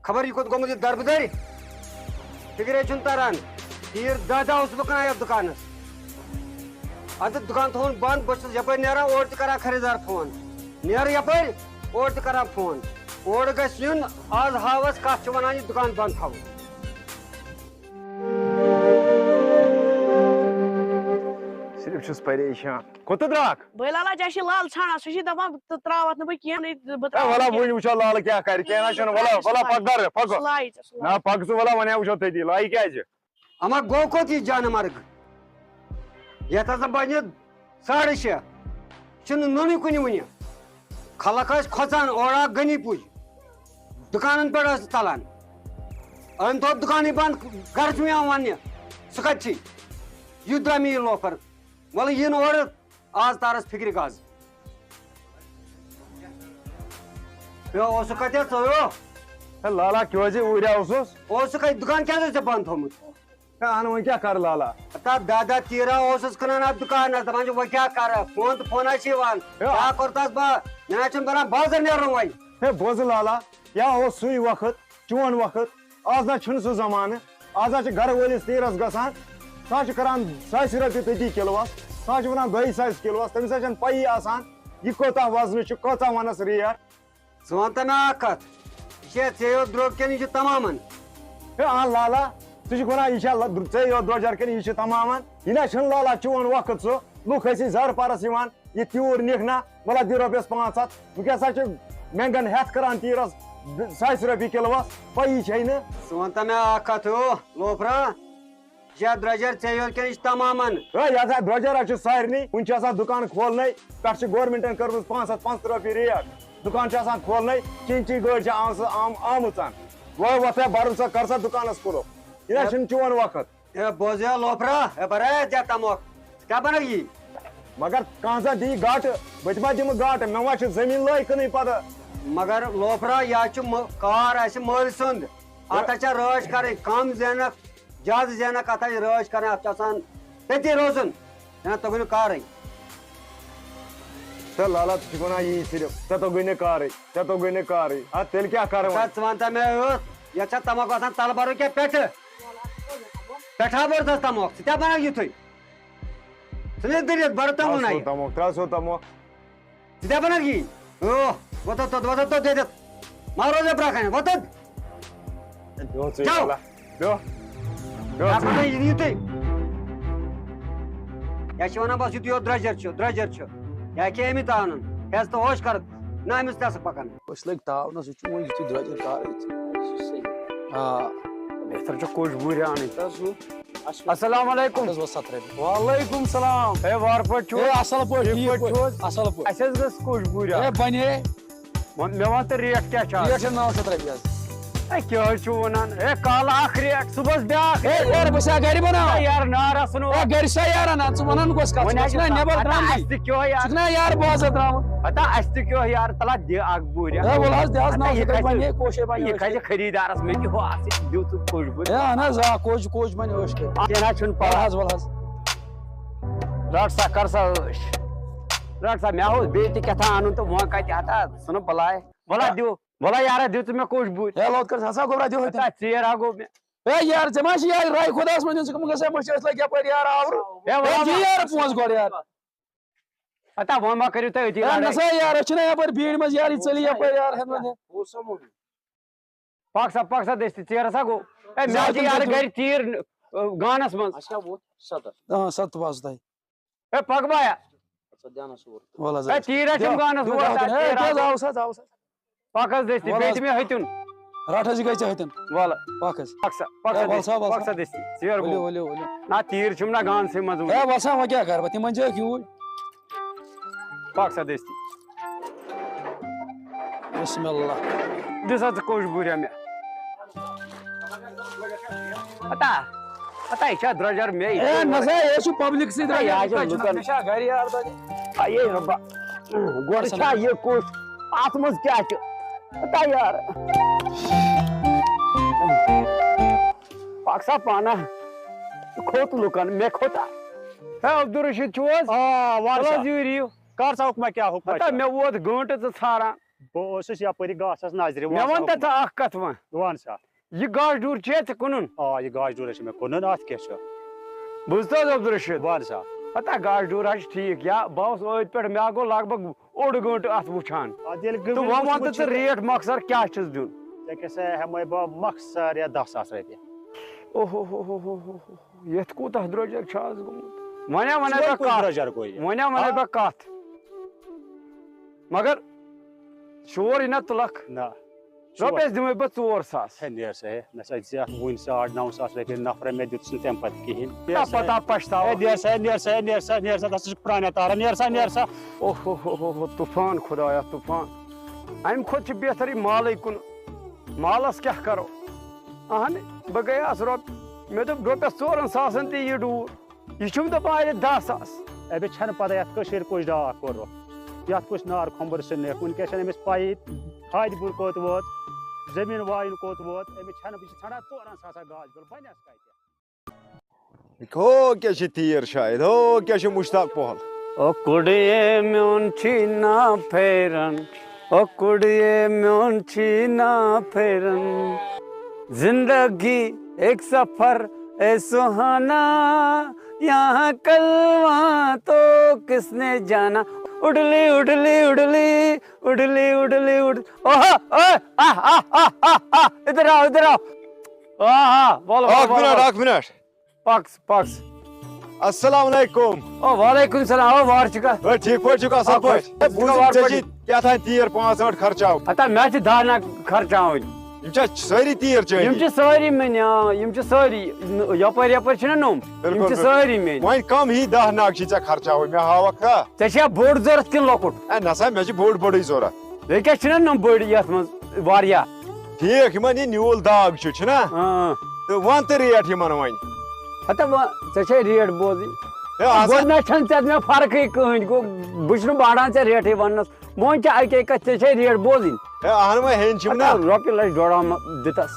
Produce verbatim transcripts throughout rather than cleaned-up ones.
خبر یہِ کوٚت گوٚمُت یہِ دربٕدٔرۍ؟ فِکرے چھُنہٕ تران۔ تیٖر دَہ دَہ اوسُس بہٕ کٕنان یَتھ دُکانَس۔ اَدٕ دُکان تھوٚوُن بنٛد، بہٕ چھُس یَپٲرۍ نیران، اورٕ تہِ کَران خریٖدار فون۔ نیرٕ یَپٲرۍ، اورٕ تہِ کَران فون۔ اورٕ گژھِ یُن، آز ہاوَس کَتھ چھِ وَنان یہِ دُکان بنٛد تھاوُن۔ صرف چھُس پریشان۔ کوٚت درٛاکھ؟ بٲے لالا، ژےٚ چھِ لال ژھانٛڈان، سُہ چھِ دَپان، "بہٕ ترٛاوَتھ نہٕ بہٕ کینٛہہ، نَے بہٕ اے، وَلہ، ترٛاوَتھ کینٛہہ۔" وٕنہِ وٕچھو لالہٕ کیٛاہ کَرِ، کینٛہہ نہ چھُنہٕ، وَلہ، وَلہ، پَکھ گَرٕ، پَکھ۔ سُہ لایہِ ژےٚ، سُہ لایہِ۔ نہ، پَکھ ژٕ، وَلہ، وۄنۍ ہا وٕچھو تٔتی، لایہِ کیٛازِ؟ اما گوٚو کوٚت یہِ جانہٕ مرگ؟ یَتھ ہسا بَنہِ ساڑٕ شےٚ، چھُنہٕ نوٚنُے کُنہِ وُنہِ۔ خلق ٲسۍ کھۄژان، اورٕ آو غنی پُج، دُکانَن پٮ۪ٹھ ٲسۍ ژَلان۔ أمۍ تھوٚو دُکانٕے بنٛد، گَرٕ چھُ یِوان وَننہِ، سُہ کَتہِ چھُے؟ یُتھ درٛاو مےٚ یہِ لوفر، وَلہٕ یِن اورٕ۔ آز تارس فکرِ گز۔ ہے، اوسُکھ کتہِ ژٕ؟ ہے لالا، کیٛازِ اوٗرۍ اوسُس؟ اوسُکھ کتہِ؟ دُکان کیٛازِ اوس ژےٚ بنٛد تھوٚومُت؟ ہے اہن، وۄنۍ کیٛاہ کرٕ لالا؟ ہتا دہ دہ تیٖرا اوسُس کٕنان اتھ دُکانس، دپان چھِ، وۄنۍ کیٛاہ کرٕ؟ فون تہٕ فونہ چھِ یِوان۔ ہے، کیٛاہ کوٚر تس بہٕ؟ مےٚ نہ چھُنہٕ بنان بازر نیرُن وۄنۍ۔ ہے بوزٕ لالا، یا اوس سُے وقت، چون وقت، آز نہ چھُنہٕ سُہ زمانہٕ۔ آز ہا چھِ گرٕ وٲلِس تیٖرَس گژھان، سُہ ہا چھُ کران ساسہِ رۄپیہِ تٔتی کِلوَس، سُہ ہا چھُ وَنان دۄیہِ ساسہِ کِلوَس، تٔمِس ہا چھَنہٕ پَیی آسان یہِ کوٗتاہ وَزنہٕ چھُ، کۭژاہ وَنَس ریٹ۔ ژٕ وَن تہٕ مےٚ اَکھ کَتھ، یہِ چھےٚ ژےٚ یوت درٛوگ کِنہٕ یہِ چھُ تَمامَن؟ ہے آ لالا، ژٕ چھُکھ وَنان یہِ چھا ل-، ژےٚ یوت درٛوجَر کِنہٕ یہِ چھُ تَمامَن؟ یہِ نہ چھُنہٕ لالا چون وقت سُہ، لُکھ ٲسی زارٕ پارَس یِوان، یہِ تیوٗر نِکھ نا، مطلب دِ رۄپیَس پانٛژھ ہَتھ۔ وٕنکیٚس ہا چھِ مٮ۪نٛگَن ہٮ۪تھ کَران تیٖرَس ساسہِ رۄپیہِ کِلوَس، پَیی چھے نہٕ۔ ژٕ وَن تہٕ مےٚ اَکھ کَتھ ہیوٗ، لوفرا، یہِ چھا درٛۄجَر ژےٚ یوت کِنہٕ یہِ چھِ تَمامَن؟ ہے، یہِ ہسا درٛۄجَر ہا چھُ سارنٕے، وٕنہِ چھِ آسان دُکان کھولنَے، پٮ۪ٹھٕ چھِ گورمٮ۪نٛٹَن کٔرمٕژ پانٛژھ ہَتھ پانٛژھ رۄپیہِ ریٹ، دُکان چھِ آسان کھولنَے، چِنۍ چِنۍ گٲڑۍ چھِ آمژٕ، آم-، آمٕژَن۔ وۄنۍ وۄتھ ہے بَرُن سا، کَر سا دُکانَس کُلُف، یہِ نہ چھُنہٕ چون وقت۔ اے بوزیا لوفرا، اے برا ژےٚ تموکھ، ژٕ کیٛاہ بنکھ یی؟ مگر کانٛہہ زن دی گاٹہٕ، بہٕ تہِ ما دِمہٕ گاٹہٕ، مےٚ ما چھِ زٔمیٖن لٲے کٕنٕنۍ پتہٕ۔ مگر لوفرا، یہِ حظ چھُ مہ-، کار اَسہِ مٲلۍ سُنٛد، اَتھ حظ چھےٚ رٲچھ کَرٕنۍ، کم زینکھ، زیادٕ زینکھ، اَتھ حظ چھِ رٲچھ کَرٕنۍ، اَتھ چھُ آسان تٔتی روزُن۔ نہ، توٚگُے نہٕ کارٕے۔ تہٕ لالا، ژٕ چھُکھ وَنان یی صرف، ژےٚ توٚگُے نہٕ کارٕے، ژےٚ توٚگُے نہٕ کارٕے۔ اَدٕ تیٚلہِ کیٛاہ کَرٕ وۄنۍ؟ ژٕ وَن تہٕ مےٚ یُتھ، یَتھ چھا تَماکھ آسان تَلہٕ بَرُن کِنہٕ پٮ۪ٹھٕ؟ پٮ۪ٹھٕ ہا بَرُن تَس تَماکھ، ژٕ کیٛاہ بَناوکھ یُتھُے؟ ژٕ نہٕ دٔرِتھ بَرٕ تَمُن ترٛاو سا نَیہِ۔ تَموکھ، ترٛاو سا تَموکھ۔ ژٕ کیٛاہ بَناوکھ یی؟ او، وۄتھ توٚت، وۄتھ توٚت دٔرِتھ۔ مارو ژےٚ برٛکھ کَنہِ، وۄتھ توٚت۔ بیٚہو ژٕے جاو۔ وَلہ، بیٚہو۔ بیٚہو ژٕے۔ اَتھ منٛز یہِ نِیِو تُہۍ۔ یا چھِ وَنان، بَس یُتُے یوت درٛۄجَر چھُ، درٛۄجَر چھُ۔ یا کہِ أمِس تہِ اَنُن۔ فیصلہٕ ہوش کَر۔ نہ أمِس تہِ آسہٕ پَکان۔ أسۍ لٔگۍ تاونَس، یہِ چھُ وۄنۍ یُتھُے درٛۄجَر کارٕے۔ آ۔ بہتر چھُ کوٚش بوٗرۍ اَنٕنۍ۔ السلام علیکم۔ اَتھ حظ ووت ستھ رۄپیہِ۔ وعلیکم السلام۔ ہے، وارٕ پٲٹھۍ چھُو؟ ہے، اَصٕل پٲٹھۍ، ٹھیٖک ٹھیٖک پٲٹھۍ۔ پٲٹھۍ چھُو حظ؟ اَصٕل پٲٹھۍ۔ اَسہِ حظ گٔژھ کوٚش بوٗرۍ ہے، اَکھ۔ بَنہِ ہے۔ وۄنۍ مےٚ وَن تہٕ ریٹ کیٛاہ چھِ آز؟ ریٹ چھِ نَو شیٚتھ رۄپیہِ حظ۔ ہے، کیٛاہ حظ چھُو وَنان؟ ہے، کالہٕ اَکھ ریٹ، صُبحَس بیٛاکھ ہے، ریٹ۔ یارٕ، بہٕ چھُسا گَرِ بَناوان؟ ہے، یارٕ، نارَس نہٕ ہے، گَرِ چھُسا یارٕ اَنان، ژٕ وَنان کُس کَتھ؟ وۄنۍ ژٕ حظ چھُکھ نا چھُ نٮ۪بَر ہَتہ درٛامٕتی؟ اَسہِ تہِ کیٛاہ یارٕ؟ ژٕ چھُکھ نا یارٕ بازر درٛامُت؟ ہَتہ اَسہِ تہِ کیٛاہ یارٕ؟ تَلہ دِ اَکھ بوٗرۍ۔ ہے، وَلہٕ حظ، دِ حظ، ہَتہ نَو یہِ شیٚتھ رۄپیہِ کَتہِ بَنہِ ہے، کوشے بَنہِ یہِ ٲش کٔرِتھ۔ کَتہِ خریٖدارَس مےٚ تہِ ہُہ اَکھ سۭتۍ دیُت ژٕ کوٚش بوٗرۍ۔ ہے، اَہَن حظ، آ، کوٚش، کوٚش بَنہِ ٲش کٔرِتھ۔ کینٛہہ نہ حظ چھُنہٕ پَرواے۔ وَلہٕ حظ، وَلہٕ حظ۔ رَٹ سا، کَر سا ٲش۔ رَٹ سا، مےٚ اوس بیٚیہِ تہِ کیٛاہ تام اَنُن تہٕ وۄنۍ کَتہِ ہَتہ، ژھٕنُن بَلاے۔ وَلہ دِیِو، وَلہ یارا دِیِو ژٕ مےٚ کوٚش بوٗرۍ۔ ہے، لوت کر سا، ہسا گوٚبرا، دِیِو ہے تہٕ۔ ہتا ژیر ہا گوٚو مےٚ۔ ہے یار، ژےٚ ما چھِ یارٕ راے خۄدایَس منٛز دِژمٕژ، ژٕ کٕم گژھِ ہے مٔشِتھ، أسۍ لٔگۍ یَپٲرۍ یارٕ آورٕ۔ ہے، وَلہ ہے، دِ وَلہ۔ یارٕ پونٛسہٕ گۄڈٕ یارٕ۔ ہتا وۄنۍ ما کٔرِو تُہۍ أتی ہے، لڑٲے؟ نہ سا یارٕ، أسۍ چھِنہ یَپٲرۍ بیٖڑِ منٛز یارٕ، یہِ ژٔلِو یَپٲرۍ یارٕ، ہٮ۪تھ وۄنۍ۔ پَک سا، پَک سا دٔستی، ژیر ہسا گوٚو۔ ہے، مےٚ زیادٕ حظ چھِ یارٕ تُہۍ گرِ تیٖر، ٲ، گانَس منٛز۔ اچھا، ووت ستتھ۔ آ، ستتھ باسو تۄہہِ۔ ہے، پَک بایا۔ اچھا، دیانَس اور۔ وَلہٕ حظ، ہے، تیٖر حظ چھِم دِیو، گانَس دِیو منٛز، ہَتھ، ہے، تیٖر ہے، حظ۔ دِیو، آو سا، آو سا۔ پَک حظ دٔستی، وَلہٕ بیٚیہِ حظ۔ دِ مےٚ ہیٚتیُن۔ رَٹھ حظ، یہِ گٔے ژےٚ ہیٚتٮ۪ن۔ وَلہٕ۔ پَک حظ۔ پَک سا، پَک سا ہے، وَلہٕ دٔستی، سا، وَلہٕ پَک سا۔ سا دٔستی۔ ژیر ؤلِو، گوٚو۔ ؤلِو، ؤلِو۔ نہ، تیٖر چھِم نہ گانسٕے منٛز وُنہِ۔ ہے، وَلہٕ سا، وۄنۍ کیٛاہ کَرٕ بہٕ؟ تِمَن چھِ أکۍ یوٗرۍ۔ پَک سا دٔستی۔ بسم اللہ۔ دِ سا ژٕ کوٚش بوٗریا مےٚ۔ پتہ، پتہ، یہِ چھا درٛۄجر مے؟ ہے، نہ سا، یہِ چھُ پبلک سۭتۍ پتہ، یہِ درٛۄجر۔ آسہِ لُکن۔ مےٚ چھا گرِ یار تۄہہِ؟ آ، یے رۄبا۔ گۄڈٕ چھا یہِ کوٚش؟ اَتھ منٛز کیٛاہ چھُ؟ پتہ یار۔ پَک سا پانہ۔ کھوٚت لُکن، مےٚ کھوٚتا۔ ہے، عبدالرشید چھُو حظ؟ آ، وَن تَلہٕ سا۔ حظ یوٗرۍ یِیِو۔ کر سا حُکمہ، کیٛاہ حُکمہ ہتا، چھُ؟ مےٚ ووت گٲنٛٹہٕ ژٕ ژھاران۔ بہٕ اوسُس یپٲری گاسس نظرِ، مےٚ وَن سا وَن تہٕ حُکُم۔ ژٕ اکھ کتھ وَن۔ وَن سا۔ یہِ گاسہٕ ڈوٗر چھُ ژےٚ کٕنُن؟ آ، یہِ گاسہٕ ڈوٗر چھُ مےٚ کٕنُن، اَتھ کیٛاہ چھُ؟ بوٗزتھٕ حظ عبدالرشید؟ وَن سا۔ ہتا گاسہٕ ڈوٗر حظ چھُ ٹھیٖک، یا بہٕ اوسُس أتھۍ پٮ۪ٹھ، مےٚ گوٚو لگ بگ اوٚڑ گٲنٛٹہٕ اَتھ وٕچھان۔ اَدٕ ییٚلہِ تہٕ گٔمٕتۍ وۄنۍ وٕچھِتھ وَن تہٕ ژٕ وٕچھِتھ۔ ریٹ مۄخصر کیٛاہ چھُس دیُن؟ ژےٚ کیٛاہ سا ہٮ۪مَے بہٕ مۄخصر یا دَہ ساس رۄپیہِ۔ اوہ ہو ہو ہو ہو ہو ہو۔ یتھ کوٗتاہ درٛۄجر چھُ آز گوٚمُت۔ وۄنۍ ہا ونے صُبحٲے بہٕ کُس کتھ۔ درٛۄجر گوٚو یہِ؟ وۄنۍ ہا ونے ہا؟ بہٕ کتھ۔ مگر شور یہِ نہ تُلکھ۔ نہ۔ شور۔ رۄپیس دِمے بہٕ ژور ساس۔ ہے، نیر سا، ہے، نہ سا، ژےٚ اتھ وُنہِ ساڑ نو ساس رۄپیہِ نفرن، مےٚ دیُت نہٕ تمہِ پتہٕ کِہینۍ۔ نہ پتہ پچھتاوکھ۔ ہے، نیر سا، ہے، نیر سا، ہے، نیر سا، نیر سا، تتھ چھِ پرٛانہِ تارا، نیر سا، نیر سا۔ اوہ ہو ہو ہو ہو، طوفان خدایا، طوفان۔ امہِ کھۄتہٕ چھُ بہتر یہِ مالٕے کُن۔ مالس کیٛاہ کرو؟ اہن، بہٕ گٔیاس رۄپ-، مےٚ دوٚپ رۄپیس ژورن ساسن تہِ یہِ ڈوٗر۔ یہِ چھُم دَپان اَتہِ دَہ ساس۔ أمِس چھَنہٕ پَتہ یَتھ کٔشیٖرِ کُس ڈاکھ کوٚرُکھ، یَتھ کُس نار کھوٚمبُر سیُن نیکھ۔ وٕنکیٚس چھَنہٕ أمِس پَیی کھادِ بُر کوٚت ووت، زٔمیٖن وایُن کوٚت ووت۔ أمِس چھَنہٕ، یہِ چھِ ژھانٛڈان ژورَن ساسَن گاش بیول، بَنٮ۪س کَتہِ؟ ہو کیٛاہ چھِ تیٖر شاید، ہو کیٛاہ چھِ مُشتاق پۄہَل۔ او کُڑیے میون چھی نا پھیرن، او کُڑیے میون چھی نا پھیرن۔ زندگی ایک سفر اے سہانا، یہاں کل وہاں تو کس نے جانا۔ اڈلی اڈلی اڈلی اڈلی اڈلی اڈ۔ اوہ، اوہ، آہ، آہ، آہ، آہ، آہ، ادھر آؤ، ادھر آؤ۔ آہ، آہ، بولو، بولو، اکھ بولو، منٹ، بولو۔ اکھ منٹ۔ Pics, pics. السلام علیکم۔ او، وعلیکم السلام۔ او، وار چھُکھا؟ ہے، ٹھیٖک پٲٹھۍ چھُکھا؟ اصل آ، پٲٹھۍ؟ ہے، بوٗزُم، وار ژےٚ پٲٹھۍ۔ چھِ کیٛاہ تام تیٖر پانٛژھ ٲٹھ خرچاوٕنۍ۔ ہتا، مےٚ چھِ دَہ نگ خرچاوٕنۍ۔ یِم چھا سٲری تیٖر چٲنی؟ یِم چھِ سٲری میٲنۍ، آ، یِم چھِ سٲری۔ یپٲرۍ یپٲرۍ چھِنہ نوٚم؟ بِلکُل، یِم چھِ بِلکُل۔ سٲری میٲنۍ۔ وۄنۍ کم ہی دَہ نگ چھِ ژےٚ خرچاوٕنۍ؟ مےٚ ہاوکھ نا۔ ژےٚ چھےٚ بوٚڑ ضوٚرتھ کِنہٕ لۄکُٹ؟ ہے، نہ سا، مےٚ چھِ بوٚڑ بوٚڑٕے ضوٚرتھ۔ بیٚیہِ کیٛاہ چھِنہ نوٚم بٔڑۍ یَتھ منٛز واریاہ؟ ٹھیٖک، یِمن یہِ نیوٗل داغ چھُ، چھُنہ؟ اۭں۔ تہٕ وَن تہٕ ریٹ یِمن وۄنۍ۔ ہتا وۄنۍ، ژےٚ چھے ریٹ بوزٕنۍ۔ ہے، آسا۔ گۄڈٕ نہ چھَنہٕ ژےٚ مےٚ فرقٕے کٕہٕنۍ، گوٚو، بہٕ چھُس نہٕ بانٛڈان ژےٚ ریٹٕے وَننَس۔ بہٕ وَنہٕ ژےٚ اَکے کَتھِ، ژےٚ چھے ریٹ بوزٕنۍ۔ ہے، اَہَن وۄنۍ ہیٚنۍ چھِم نہ۔ ہتا رۄپیہِ لَچھ ڈۄڈ آمہٕ دِتَس۔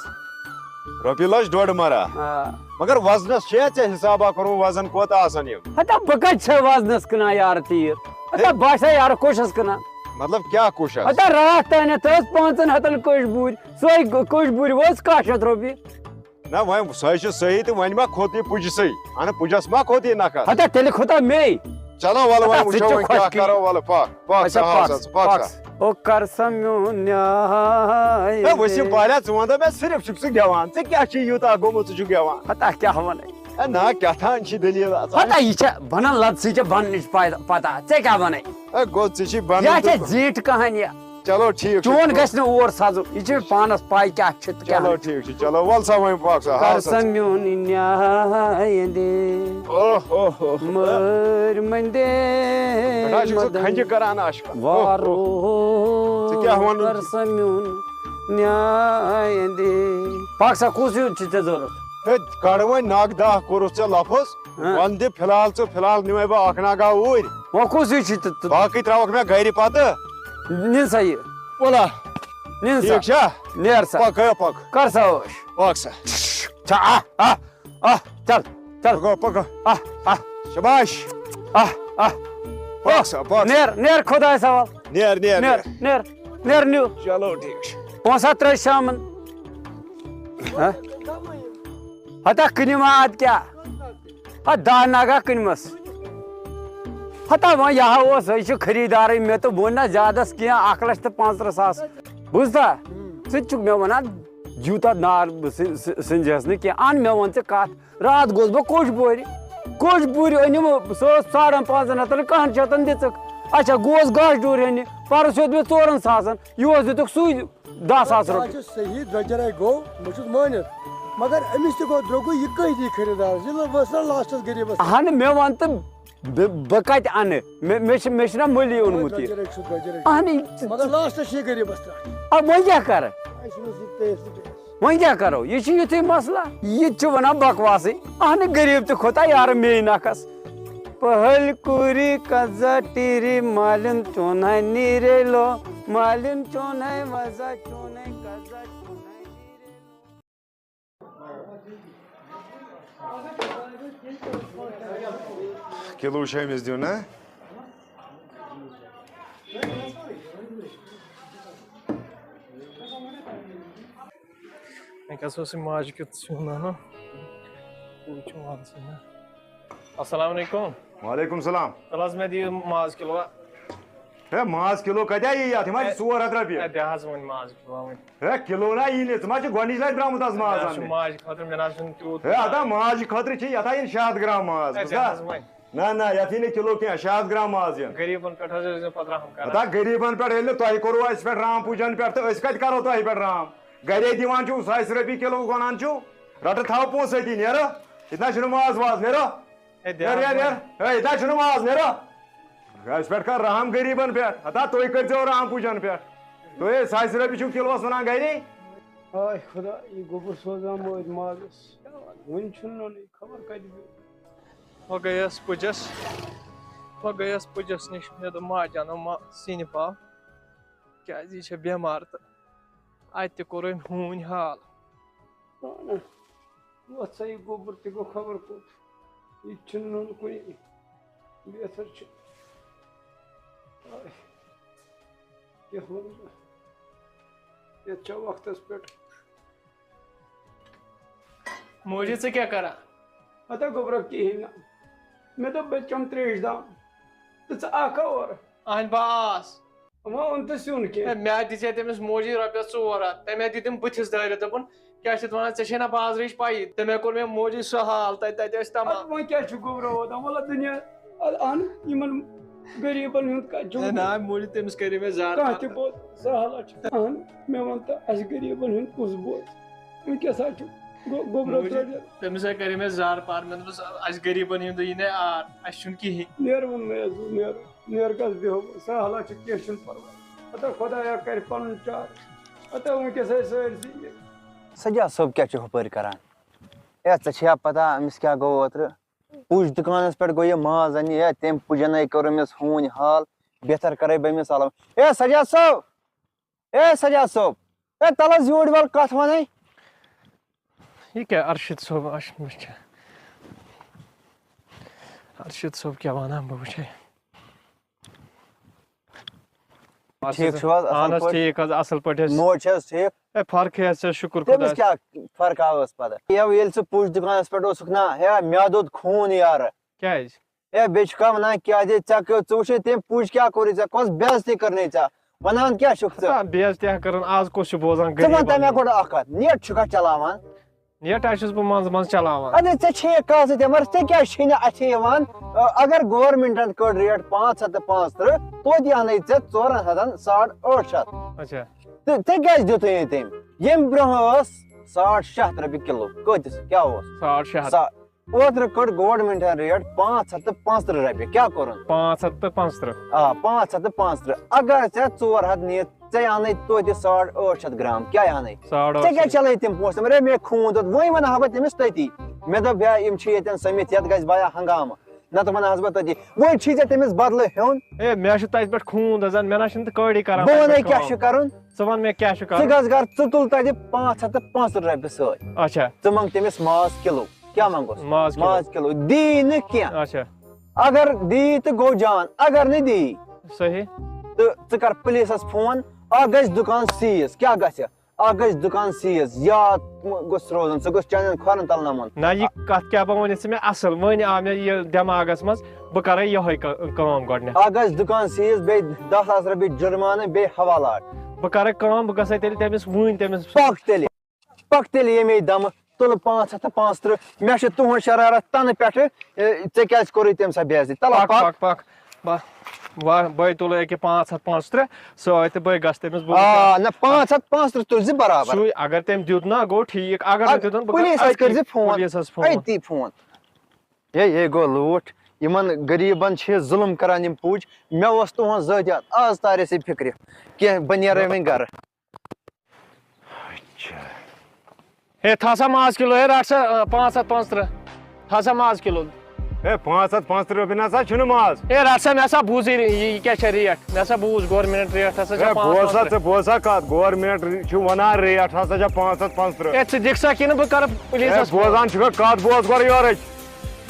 رۄپیہِ لَچھ ڈۄڈ مَرا۔ آ۔ مگر وزنَس چھُیا ژےٚ حِسابا کوٚرمُت، وزن کوٗتاہ آسان یِم؟ ہتا بہٕ کَتہِ چھَس وزنَس کٕنان یارٕ تیٖر؟ ہتا ہے۔ باسے یارٕ کوٚشَس کٕنان۔ مطلب کیٛاہ کوٚشَس؟ ہتا راتھ تانٮ۪تھ ٲس پانٛژَن ہَتَن کٔش بوٗرۍ، سۄے کٔش بوٗرۍ وٲژ کاہ شیٚتھ رۄپیہِ۔ نہ، وۄنۍ سۄے چھِ صحیح تہٕ وۄنۍ ما کھوٚت یہِ پُجہِ سٕے؟ اَنہٕ پُجَس ما کھوٚت یہِ نَکھٕ؟ ہتا تیٚلہِ کھوٚتا مے۔ چلو، وَلہٕ، ہتا وۄنۍ ژٕ تہِ وٕچھو، چھُکھ وۄنۍ کیٛاہ خۄش کِہیٖنۍ۔ کَرو، وَلہٕ، پَکھ، پَکھ، اچھا، ژٕ ہاو پَکھ، سا، ژٕ پَکھ پَکھ سا۔ سا۔ او کر سا میون نیاے ہے، وسیٖم دے۔ بالیا، ژٕ وَن تہٕ مےٚ صرف چھُکھ ژٕ گٮ۪وان۔ ژےٚ کیٛاہ چھُے یوٗتاہ گوٚمُت، ژٕ چھُکھ گٮ۪وان؟ ہتا کیٛاہ وَنَے؟ ہے، نا، کیٛاہ تھان چھِ دٔلیٖل آسان؟ ہتا یہِ چھےٚ بَنان لَد، ژٕ چھےٚ بَننٕچ پَے-، پَتہ۔ ژےٚ کیٛاہ وَنَے؟ ہے، گوٚو، ژےٚ چھِ بَنان یہِ چھےٚ تہٕ زیٖٹھ کہانی۔ چلو، ٹھیٖک چھُ۔ چون گژھِ نہٕ اور سَزُن۔ یہِ چھِ مےٚ پانَس پَے کیٛاہ چھِ تہٕ کیٛاہ چلو، نہٕ۔ ٹھیٖک چھُ۔ چلو، وَل سا وۄنۍ پَکھ سا، کر ہاو سا سا ژٕ۔ میون نیاے دے۔ اوہ، اوہ، اوہ، اوہ۔ مٲرۍ مٔنٛدے پٮ۪ٹھٕ آسہِ سُہ مدن کھنٛجہِ کران عاشقن۔ وارو۔ اوہ، اوہ۔ ژٕ کیٛاہ وَنُن کر چھُ؟ سا میون نیاے دے۔ پَکھ سا، کُس ہیوٗ چھُ ژےٚ ضوٚرَتھ؟ ہے، کَڑ وۄنۍ نَگ دَہ کوٚرُتھ ژےٚ لفظ۔ ہاں۔ وَن دِ فِلحال ژٕ، فِلحال نِمَے بہٕ اَکھ نَگا اوٗرۍ۔ وۄنۍ کُس ہیوٗ چھُے ژٕ، ژٕ باقٕے ترٛاوَکھ مےٚ گَرِ پَتہٕ۔ نِن سا یہِ۔ وَلا۔ نِن سا۔ ٹھیٖک چھا؟ نیر سا۔ پَکھ، گٔیو پَکھ۔ کر سا ٲش۔ پَکھ سا۔ چھا، آ، آ، آ، چل، چل۔ پَکو، پَکو۔ آ، آ۔ شاباش۔ آ، آ۔ پَکھ سا، پَکھ سا۔ نیر، نیر خۄدایَس حوال۔ نیر، نیر، نیر، نیر۔ نیر، نیر نیوٗ۔ چلو، ٹھیٖک چھُ۔ پونٛسہٕ ہا ترٛٲے شامَن۔ ہہ؟ ہتا کٕنِم آد کیٛاہ؟ ہا، دَہ نَگا کٕنمَس۔ ہتا وۄنۍ یہِ ہا اوس، یہِ چھُ خریٖدارٕے، مےٚ تہٕ ووٚن نہ زیادَس کینٛہہ، اَکھ لَچھ تہٕ پانٛژترٕٛہ ساس۔ بوٗزتھا؟ ژٕ تہِ چھُکھ مےٚ وَنان، یوٗتاہ نار سہِ-، سہِ-، سِنجَس نہٕ کینٛہہ۔ اَن مےٚ وَن ژٕ کَتھ، راتھ گوس بہٕ کوٚش بورِ۔ کوٚش بورِ أنِم، سُہ اوس ساڑَن پانٛژَن ہَتَن، کَہَن شَتَن دِژٕکھ۔ اچھا، گوس گاسہٕ ڈوٗر ہیٚنہِ، پَرُس ہیوٚت مےٚ ژورَن ساسَن، یِہُس دِتُکھ سُے۔ دَہ ساس رۄپیہِ۔ چھُ صحیح، درٛۄجرے گوٚو، بہٕ چھُس مٲنِتھ۔ مگر أمِس تہِ گوٚو درٛوٚگُے، یہِ کٔہۍ دی خریٖدارَس؟ یہِ ؤژھ نا لاسٹَس غریٖبَس۔ اَہَن، مےٚ وَن تہٕ بہٕ، بہٕ کَتہِ اَنہٕ؟ مےٚ، مےٚ چھِ، مےٚ چھُنہ مٔلی اوٚنمُت یہِ۔ درٛۄجرے چھُ، درٛۄجرے چھُ۔ اَہَن، یہِ مگر لاسٹَس چھِ یہِ غریٖبَس ترٛٹھ۔ اَدٕ وۄنۍ کیٛاہ کَرٕ؟ اَسہِ چھُنہٕ یہِ پیس تہٕ پیس۔ وۄنۍ کیٛاہ کَرو؟ یہِ چھُ یُتھُے مسلہٕ۔ یہِ تہِ چھُ وَنان بکواسٕے۔ اَہَنہٕ، غریٖب تہِ کھوٚتا یارٕ میٚے نَکھَس۔ پہل کوری قضا ٹیری مالن چون ہے نیرے لو، مالن چون ہے وضع چون ہے قضا چون ہے نیرے لو۔ کِلوٗ چھُ أمِس دیُن، ہہ؟ وۄنۍ کیٛاہ سا اوس یہِ ماجہِ کیُتھ سیُن اَنُن؟ بہٕ وٕچھِ وَن ژٕ مےٚ۔ السلام علیکم۔ وعلیکم السلام۔ تَلہٕ حظ مےٚ دِیِو ماز کِلوٗ۔ ہے، ماز کِلوٗ کَتہِ یی یَتھ؟ یِم حظ چھِ ژور ہَتھ رۄپیہِ۔ ہے، دِ حظ وۄنۍ ماز کِلوٗ وۄنۍ۔ ہے، کِلوٗ نا یی نہٕ، ژٕ ما چھِ گۄڈٕنِچ لَٹہِ درٛامُت آز ماز مےٚ حظ چھُ اَننہِ؟ ماجہِ خٲطرٕ، مےٚ نہ حظ چھُنہٕ تیوٗت ہے، ہتا ماجہِ خٲطرٕ چھِ یَتھ ہا یِن شےٚ ہَتھ گرٛام ماز۔ ہے، بوٗزتھا؟ دِ حظ وۄنۍ۔ نہ، نہ، یَتھ یی نہٕ کِلوٗ کینٛہہ، شےٚ ہَتھ گرٛام ماز یِن۔ غریٖبَن پٮ۪ٹھ حظ ٲسۍ زیو پَتہٕ رحم کَران۔ ہتا غریٖبَن پٮ۪ٹھ ییٚلہِ نہٕ تۄہہِ کوٚروُ اَسہِ پٮ۪ٹھ رحم پوٗجَن پٮ۪ٹھ، تہٕ أسۍ کَتہِ کَرو تۄہہِ پٮ۪ٹھ رحم؟ گَرے دِوان چھُو ساسہِ رۄپیہِ کِلوٗ کٕنان چھُو، رَٹہٕ تھاو پونٛسہٕ أتی، نیرٕ۔ ییٚتہِ نہ چھُنہٕ ماز واز، نیرٕ۔ ہے، دِ نیر، حظ نیر، وۄنۍ۔ نیر۔ ہے، ییٚتہِ نہ چھُنہٕ ماز، نیرٕ۔ اَسہِ پٮ۪ٹھ کَر رحم غریٖبَن پٮ۪ٹھ۔ ہتا تُہۍ کٔرۍزیو رحم پوٗجَن پٮ۪ٹھ۔ تُہۍ ہے ساسہِ رۄپیہِ چھِو کِلوَس وٕنان گَرے۔ ہاے خۄدا، یہِ گوٚبُر سوزان مٲرۍ مازَس۔ کیٛاہ وَنہٕ؟ وٕنہِ چھُنہٕ نوٚنُے، خبر کَتہِ گوٚو۔ وۄنۍ گٔیَس پُجَس، وۄنۍ گٔیَس پُجَس نِش، مےٚ دوٚپ، "ماجہِ اَنو ما سِنہِ پاو، کیٛازِ یہِ چھےٚ بٮ۪مار تہٕ اَتہِ تہِ کوٚر أمۍ ہوٗنۍ حال۔" اَہَن، وۄتھ سا، یہِ گوٚبُر تہِ گوٚو خبر کوٚت، یہِ تہِ چھُنہٕ نوٚن کُنی، بہتر چھُ۔ آے، کیٛاہ وَنہٕ بہٕ؟ یَتھ چھا وقتَس پٮ۪ٹھ۔ موجی، ژٕ کیٛاہ کران؟ ہتا گوٚبرا کِہیٖنۍ نہٕ۔ مےٚ دوٚپ بہٕ تہِ چَمہٕ ترٛیش دام۔ تہٕ ژٕ آکھا اورٕ؟ اہن بہٕ آس۔ وۄنۍ اوٚن تہٕ سیُن کینٛہہ۔ ہے، مےٚ دِژے تٔمِس موجی رۄپیَس ژور ہَتھ۔ تٔمۍ ہا دِتِم بٕتھِس دٲرِتھ، دوٚپُن، "کیٛاہ چھِ اَتھ وَنان، ژےٚ چھے نہ بازرٕچ پَیی؟" تٔمۍ ہا کوٚر مےٚ موجی سُہ حال، تَتہِ تَتہِ ٲسۍ تَمام۔ اَدٕ وۄنۍ کیٛاہ چھُ گوٚبرا ووت؟ وَلہٕ دُنیا، اَدٕ اَہن یِمَن غریٖبَن ہُنٛد کَتہِ چھُ ہے، وۄنۍ؟ نہ، موجی، تٔمِس کَرے مےٚ زارٕ کانٛہہ پارٕ۔ تہِ بوز، سہل چھُ۔ اَہن، مےٚ وَن تہٕ اَسہِ غریٖبَن ہُنٛد کُس بوز؟ وٕنکیٚس حظ چھُ گوٚ-، گوٚبرا موجی، ترٛٲوِتھ۔ تٔمِس حظ کَرے مےٚ زارٕ پارٕ، مےٚ دوٚپُس، "اَسہِ غریٖبَن ہُنٛد یی نَے آر، اَسہِ چھُنہٕ کِہیٖنۍ۔" نیرٕ وۄنۍ، مےٚ حظ نیرٕ، نیرٕ گژھ بیٚہو، سہلہ چھُ، کینٛہہ چھُنہٕ پَرواے۔ ہَتہ خۄدایا کَرِ پَنُن چارٕ۔ ہَتہ وٕنکیٚس آسہِ سٲرسٕے یہِ۔ سجاد صٲب کیٛاہ چھُ ہُپٲرۍ کران؟ ہے، ژےٚ چھےٚ پتہ أمِس کیٛاہ گوٚو اوترٕ؟ پُج دُکانَس پٮ۪ٹھ گوٚو یہِ ماز اَننہِ، ہے، تٔمۍ پُجَن ہے کوٚر أمِس ہوٗنۍ حال، بہتر کَرَے بہٕ أمِس سلام۔ ہے، سجاد صٲب! اے سجاد صٲب، اے تَلہٕ حظ یوٗرۍ وَل کَتھ وَنَے۔ یہِ کیٛاہ ارشد صٲب، اچھا، وٕچھ۔ ارشد صٲب کیٛاہ وَنان بہٕ وٕچھے۔ ٹھیٖک چھِو حظ؟ اَصٕل اَہَن حظ، پٲٹھۍ؟ ٹھیٖک حظ، اَصٕل پٲٹھۍ حظ۔ موج چھِ حظ ٹھیٖک؟ اے، فرقٕے حظ چھِ، شُکُر تٔمِس خۄدایَس۔ کیٛاہ فرقا ٲس پَتہٕ؟ یَوٕ ییٚلہِ ژٕ پُج دُکانَس پٮ۪ٹھ اوسُکھ نا، ہے، مےٚ دوٚد خوٗن یارٕ۔ کیٛازِ؟ اے، بیٚیہِ چھُکھا وَنان کیٛاہ دے ژےٚ کیٛاہ، ژٕ وٕچھے تٔمۍ پُج کیٛاہ کوٚرُے ژےٚ، کۄس بے عزتی کٔرنَے ژےٚ؟ وَنان کیٛاہ چھُکھ ژٕ؟ ہتا، بے عزتی ہا کٔرٕن، آز کُس چھُ بوزان ژٕ وَن غریٖبَن تہٕ مےٚ ہُنٛد؟ گۄڈٕ اَکھ کَتھ، نیٹ چھُکھا چلاوان؟ نیٹ ہا چھُس بہٕ منٛزٕ منٛزٕ چلاوان۔ اَدٕ ژےٚ چھے یہِ کَتھ سۭتۍ، مگر ژےٚ کیٛازِ چھے نہٕ اَتھِ یِوان؟ اَ-، اگر گورمِنٹَن کٔڑ ریٹ پانٛژھ ہَتھ تہٕ پانٛژھ تٕرٛہ، توتہِ اَنَے ژےٚ ژورَن ہَتَن ساڑ ٲٹھ شَتھ۔ اچھا۔ تہٕ ژےٚ کیٛازِ دیُتُے نہٕ تٔمۍ؟ ییٚمہِ برٛونٛہہ ٲس ساڑ شےٚ ہَتھ رۄپیہِ کِلوٗ۔ کۭتِس؟ کیٛاہ اوس؟ ساڑ شےٚ ہَتھ۔ سا-، اوترٕ کٔڑ گورمنٹن ریٹ پانٛژھ ہَتھ تہٕ پانٛژترٕٛہ رۄپیہِ۔ کیٛاہ کوٚرُن؟ پانٛژھ ہَتھ تہٕ پانٛژترٕٛہ۔ آ، پانٛژھ ہَتھ تہٕ پانٛژترٕٛہ۔ اگر ژےٚ ژور ہَتھ نِتھ، ژےٚ اَنَے توتہِ ساڑ ٲٹھ شَتھ گرام۔ کیٛاہ اَنَے؟ ساڑ ژےٚ ٲٹھ کیٛاہ شَتھ۔ چلے تِم پونٛسہٕ؟ مگر ہے، مےٚ خوٗن دوٚد، وۄنۍ وَنہٕ ہا بہٕ تٔمِس تٔتی۔ مےٚ دوٚپ، ہے، یِم چھِ ییٚتٮ۪ن سٔمِتھ، یَتھ گژھِ بیا ہنگامہٕ۔ نَتہٕ وَنہٕ ہَس بہٕ تٔتی۔ وۄنۍ چھی ژےٚ تٔمِس بدلہٕ ہیوٚن۔ ہے، مےٚ چھُ تَتہِ پٮ۪ٹھ خوٗن دَزان، مےٚ نہ چھُنہٕ تہٕ کٲڑی کران بہٕ تَتہِ وَنے پٮ۪ٹھ کیٛاہ کٲم۔ چھُ کَرُن۔ ژٕ وَن مےٚ کیٛاہ چھُ ژٕ کَرُن۔ گژھ گرٕ، ژٕ تُل تَتہِ پانٛژھ ہَتھ تہٕ پانٛژترٕٛہ رۄپیہِ سۭتۍ۔ اچھا۔ ژٕ منٛگ تٔمِس ماز کِلوٗ۔ کیٛاہ منٛگُس؟ ماز کِلوٗ۔ ماز کِلوٗ۔ دی نہٕ کینٛہہ۔ اچھا۔ اگر دی تہٕ گوٚو جان، اگر نہٕ دی صحیح۔ تہٕ ژٕ کر پُلیٖسَس فون، اَکھ گژھِ دُکان سیٖز۔ کیٛاہ گژھِ؟ اَکھ گژھِ دُکان سیٖز۔ یاد گوٚژھ روزُن، سُہ گوٚژھ چانٮ۪ن کھۄرَن تَل نَمُن۔ نہ، یہِ کَتھ کیٛاہ بہٕ وَنہٕ ژےٚ مےٚ اَصٕل، وۄنۍ آو مےٚ یہِ دٮ۪ماغَس منٛز، بہٕ کَرَے یِہوٚے کٲ-، کٲم گۄڈٕنٮ۪تھ۔ اَکھ گژھِ دُکان سیٖز، بیٚیہِ دَہ ساس رۄپیہِ جُرمانہٕ، بیٚیہِ حوالات۔ بہٕ کَرَے کٲم، بہٕ گژھَے تیٚلہِ تٔمِس وٕنۍ تٔمِس۔ پَکھ تیٚلہِ۔ پَکھ تیٚلہِ ییٚمے دَمہٕ، تُلہٕ پانٛژھ ہَتھ تہٕ پانٛژترٕٛہ۔ مےٚ چھُ تُہُنٛد شرارت تَنہٕ پٮ۪ٹھٕ، اے، ژےٚ کیٛازِ کوٚرُے تٔمۍ ساتہٕ بے عزتی؟ تَلہ پَکھ، پَکھ۔ پَکھ، پَکھ۔ بہٕ، وَ-، بَے تُلہٕ أکیٛاہ پانٛژھ ہَتھ پانٛژترٕٛہ سۭتۍ تہٕ بَے گژھٕ تٔمِس، بہٕ وٕچھٕ۔ آ، نہ، پانٛژھ ہَتھ پانٛژترٕٛہ تُلزِ برابر۔ سُے، اگر تٔمۍ دیُت نا، گوٚو ٹھیٖک، اگر نہٕ اَدٕ دیُتُن، بہٕ کَرٕ پُلیٖسَس أتی کٔرزِ فون۔ پُلیٖسَس فون۔ أتی فون۔ ہے، یے گوٚو لوٗٹھ۔ یِمَن غریٖبَن چھِ ظُلُم کَران یِم پُج۔ مےٚ اوس تُہُنٛد ذٲتی، آز تارِ اَسہِ فِکرِ۔ کینٛہہ، بہٕ نیرَے وۄنۍ گَرٕ۔ اچھا۔ ہے، تھاو سا ماز کِلوٗ، ہے، رَٹ سا، آ، پانٛژھ ہَتھ پانٛژترٕٛہ۔ تھاو سا ماز کِلوٗ۔ ہے، پانٛژھ ہَتھ پانٛژترٕٛہ رۄپیہِ نہ سا چھُنہٕ ماز۔ ہے، رَٹ سا، مےٚ سا بوٗزٕے، یہِ، یہِ کیٛاہ چھےٚ ریٹ؟ مےٚ سا بوٗز، گورمِنٹ ریٹ ہسا چھےٚ ہے، بوز سا پانٛژھ ہَتھ پانٛژترٕٛہ۔ ژٕ، بوز سا کَتھ، گورمِنٹ چھُ وَنان ریٹ ہسا چھےٚ پانٛژھ ہَتھ پانٛژترٕٛہ۔ ہے، ژٕ دِکھ سا کِنہٕ بہٕ کَرٕ ہے، پُلیٖسَس فون؟ بوزان چھُکھا کَتھ، بوز گۄڈٕ یورٕچ۔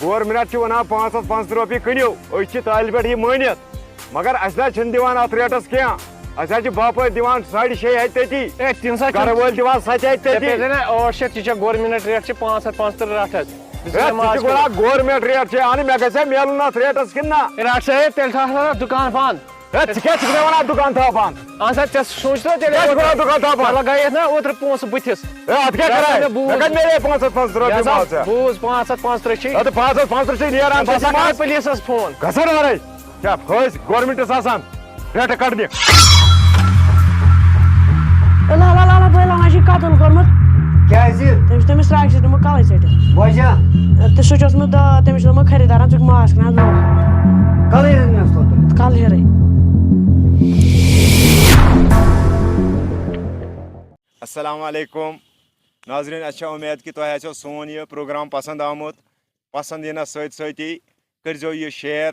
گورمِنٹ چھُ وَنان پانٛژھ ہَتھ پانٛژترٕٛہ رۄپیہِ کٕنِو، أسۍ چھِ تَلہِ پٮ۪ٹھ یہِ مٲنِتھ، مگر اَسہِ نہ چھِنہٕ دِوان اَتھ ریٹَس کینٛہہ۔ اَسہِ حظ چھِ باپٲرۍ دِوان ساڑِ شیٚیہِ ہَتہِ تٔتی۔ اے، تِم سا چھِ گرٕ وٲلۍ دِوان سَتہِ ہَتہِ ژےٚ تٔتی۔ پیٚیہِ نا ٲٹھ شیٚتھ، یہِ چھےٚ گورمِنٹ ریٹ، چھِ پانٛژھ ہَتھ پانٛژترٕٛہ رَٹھ حظ۔ بہٕ چھُس ہے، ژےٚ ژٕ ماز چھُکھ وَنان کٕنان۔ گورمنٹ ریٹ چھِ اَنٕنۍ، مےٚ گژھِ ہا میلُن اَتھ ریٹَس کِنہٕ نہ؟ ہے، رَٹھ سا ہے، تیٚلہِ تھاو سا دُکان بنٛد۔ ہے، ژٕ کیٛاہ چھُکھ مےٚ وَنان دُکان تھاو بنٛد؟ اَہَن سا، ژےٚ سوٗنٛچ تہٕ تیٚلہِ کیٛاہ چھُکھ وَنان دُکان تھاو بنٛد؟ ژےٚ لَگایَتھ نا اوترٕ پونٛسہٕ بٕتھِس۔ ہے، اَتھ کیٛاہ یہِ ہسا کَرے؟ مےٚ بوٗز۔ مےٚ کَتہِ میلے پانٛژھ ہَتھ پانٛژترٕٛہ یہِ رۄپیہِ ہسا مال ژےٚ؟ بوٗز، پانٛژھ ہَتھ پانٛژترٕٛہ چھِ۔ اَدٕ پانٛژھ ہَتھ پانٛژترٕٛہ چھِ نیران، بہٕ ژےٚ ہسا چھِ کرٕ مال۔ پُلیٖسَس فون۔ گژھن وَرٲے۔ کیٛاہ فٲیِدٕ؟ گورمنٹَس آسان ریٹہٕ کَڑنہِ۔ اے لا لا لا لا، بٲے لالا چھُے قتل کوٚرمُت۔ کیٛازِ؟ تٔمۍ چھُ تٔمِس راکشَس نیوٗمُت کَلَے ژٔٹِتھ۔ وجہ؟ تہٕ سُہ چھُ اوسمُت، آ، تٔمِس چھُ دوٚپمُت خریٖدارَن، ژٕ چھُکھ ماس کٕنان درٛوگ۔ کَلہٕ ہیٚرَن مےٚ اوس لوٚگمُت۔ کَلہٕ ہیٚرَے۔ السلام علیکم۔ ناظریٖن، اَسہِ چھےٚ اُمید کہِ تۄہہِ آسیو سون یہِ پروگرام پَسنٛد آمُت۔ پسنٛد یِنَس سۭتۍ سۭتی کٔرۍزیو یہِ share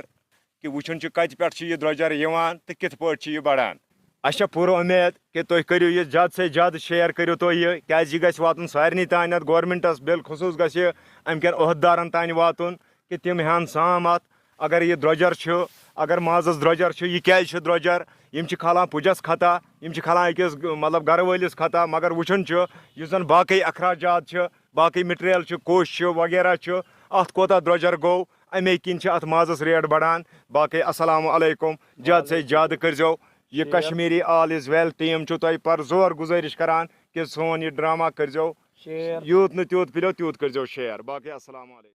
کہِ وٕچھُن چھُ کَتہِ پٮ۪ٹھ چھُ یہِ درٛۄجَر یِوان تہٕ کِتھ پٲٹھۍ چھُ یہِ بڑان۔ اَسہِ چھےٚ پوٗرٕ اُمید کہِ تُہۍ کٔرِو یہِ زیادٕ سے زیادٕ share کٔرِو تُہۍ یہِ، کیٛازِ یہِ گژھِ واتُن سارنٕے تام، اَتھ گورمنٹَس بالخصوٗص گژھِ یہِ اَمہِ کٮ۪ن عہدٕدارَن تام واتُن کہِ تِم ہٮ۪ن سام اَتھ۔ اگر یہِ درٛۄجَر چھُ، اگر مازَس درٛۄجَر چھُ، یہِ کیٛازِ چھُ درٛۄجَر؟ یِم چھِ کھالان پُجَس خطا، یِم چھِ کھالان أکِس، مطلب، گَرٕ وٲلِس خطا، مگر وٕچھُن چھُ یُس زَن باقٕے اخراجات چھِ، باقٕے material چھُ، کوٚش چھُ وغیرہ چھُ، اَتھ کوتاہ درٛۄجَر گوٚو، اَمے کِنۍ چھِ اَتھ مازَس rate بَڑان۔ باقٕے السلام علیکم، زیادٕ سے زیادٕ کٔرۍزیو یہِ share۔ Kashmiri All Is Well team چھُ تۄہہِ پَر زور گُزٲرِش کَران کہِ سون یہِ drama کٔرۍزیو share۔ یوٗت نہٕ تیوٗت پِلیو تیوٗت کٔرۍزیو share۔ باقٕے السلام علیکم۔